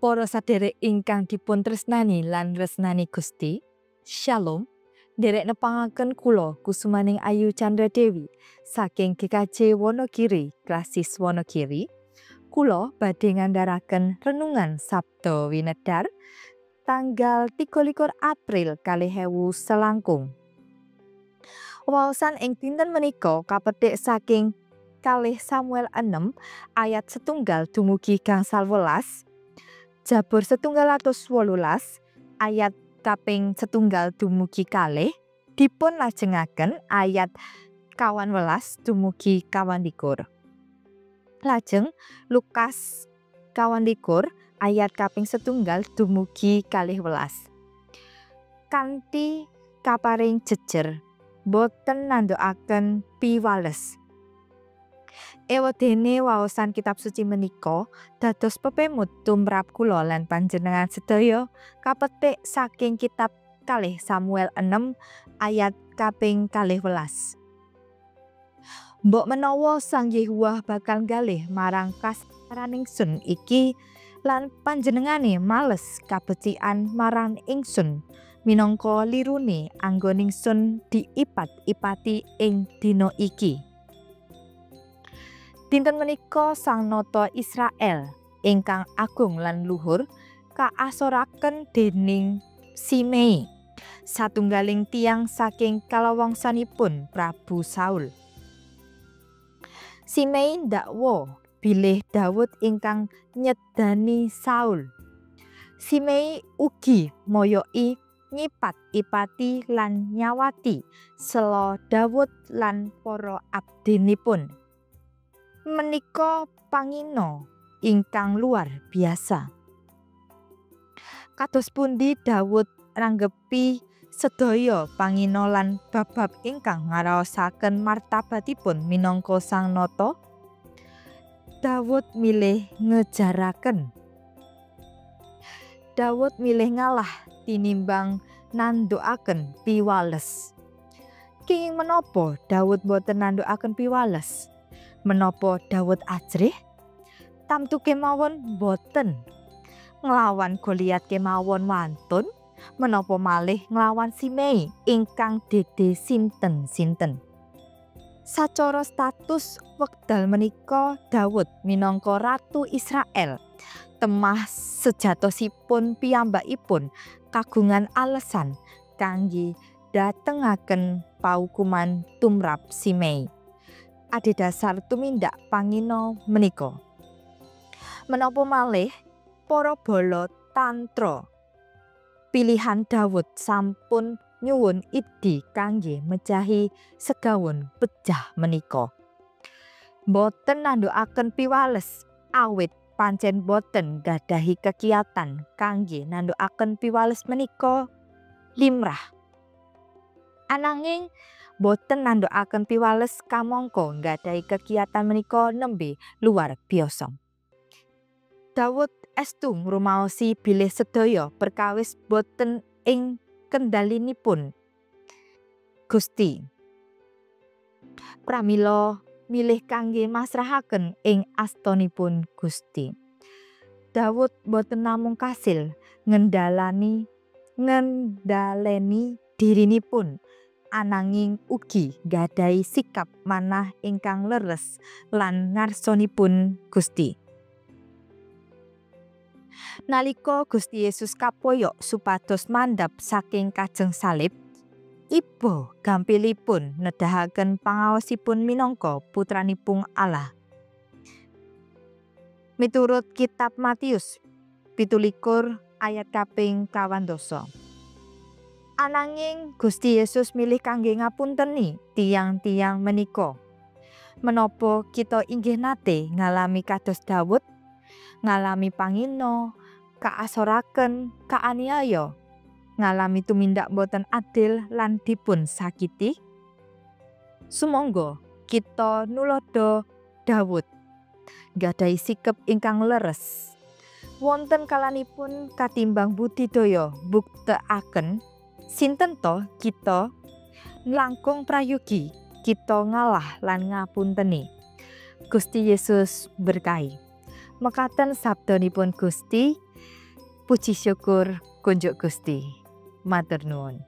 Para saderek ingkang dipun tresnani lan resnani Gusti, Shalom. Nderek nepangaken kula Kusumaning Ayu Chandra Dewi saking GKJ Wonogiri, Klasis Wonogiri. Kula badhe ngandharaken renungan Sabda Winedhar tanggal 23 April 2000 selangkung. Waosan ing dinten menika kapethik saking 2 Samuel 6 ayat 1 dumugi 11, Jabur 118 ayat kaping 1 dumugi 2, dipun lajengaken ayat 18 dumugi 21. Lajeng Lukas 21 ayat kaping 1 dumugi 12. Kanthi kaparing jejer boten nandhukaken piwales. Ewadene waosan kitab suci menika dados pepemut tumrap kula lan panjenengan sedaya, kapetik saking kitab 2 Samuel 6 ayat kaping 12. Mbok menawa Sang Yehuwa bakal nggalih marang kasaran ingsun iki lan panjenengane males kabecikan marang ingsun minangka lirune anggon ingsun diipat-ipati ing dina iki. Dinten menika Sang Nata Israel ingkang agung lan luhur kaasoraken dening Simei, satunggaling tiyang saking kalawangsanipun Prabu Saul. Simei ndakwa bilih Daud ingkang nyedani Saul. Simei ugi moyoki, ngipat-ipati lan nyawati sela Daud lan para abdinipun. Menika pangina ingkang luar biasa. Kados pundi Daud nanggepi sedaya pangina lan bab-bab ingkang ngaraosaken martabatipun minangka Sang Nata? Daud milih ngejaraken. Daud milih ngalah tinimbang nandhukaken piwales. Kenging menapa Daud boten nandhukaken piwales? Menapa Daud ajrih? Tamtu kemawon boten. Nglawan Goliat kemawon wantun, menapa malih nglawan Simei ingkang dede sinten-sinten. Sacara status wekdal menika Daud minangka ratu Israel. Temah sejatosipun piyambakipun kagungan alesan kangge datengaken paukuman tumrap Simei adhedhasar tumindak pangina menika. Menapa malih para bala tantra pilihan Daud sampun nyuwun idi kangge mejahi segawon pejah menika. Boten nandhukaken piwales awit pancen boten gadahi kekiatan kangge nandhukaken piwales menika limrah. Ananging boten nandhukaken piwales kamangka nggadahi kegiatan menika nembe luar biasa. Daud estu ngrumaosi bilih sedaya perkawis boten ing kendalinipun Gusti. Pramila milih kangge masrahaken ing astonipun Gusti. Daud boten namung kasil ngendhaleni dirinipun, ananging ugi nggadahi sikap manah ingkang leres lan ngarsonipun Gusti. Nalika Gusti Yesus kapoyok supados mandhap saking kajeng salib, iba gampilipun nedahaken pangaosipun minangka putranipun Allah. Miturut kitab Matius 17 ayat kaping 18. Ananging Gusti Yesus milih kangge ngapunteni tiyang-tiyang menika. Menapa kita inggih nate ngalami kados Daud, ngalami pangina, kaasoraken, kaaniaya, ngalami tumindak boten adil lan dipun sakiti? Sumangga kita nuladha Daud, nggadahi sikep ingkang leres. Wonten kalanipun katimbang budidaya buktekaken sinten to kita, langkung prayogi kita ngalah lan ngapunteni. Gusti Yesus berkahi. Mekaten sabdanipun Gusti. Puji syukur kunjuk Gusti. Matur nuwun.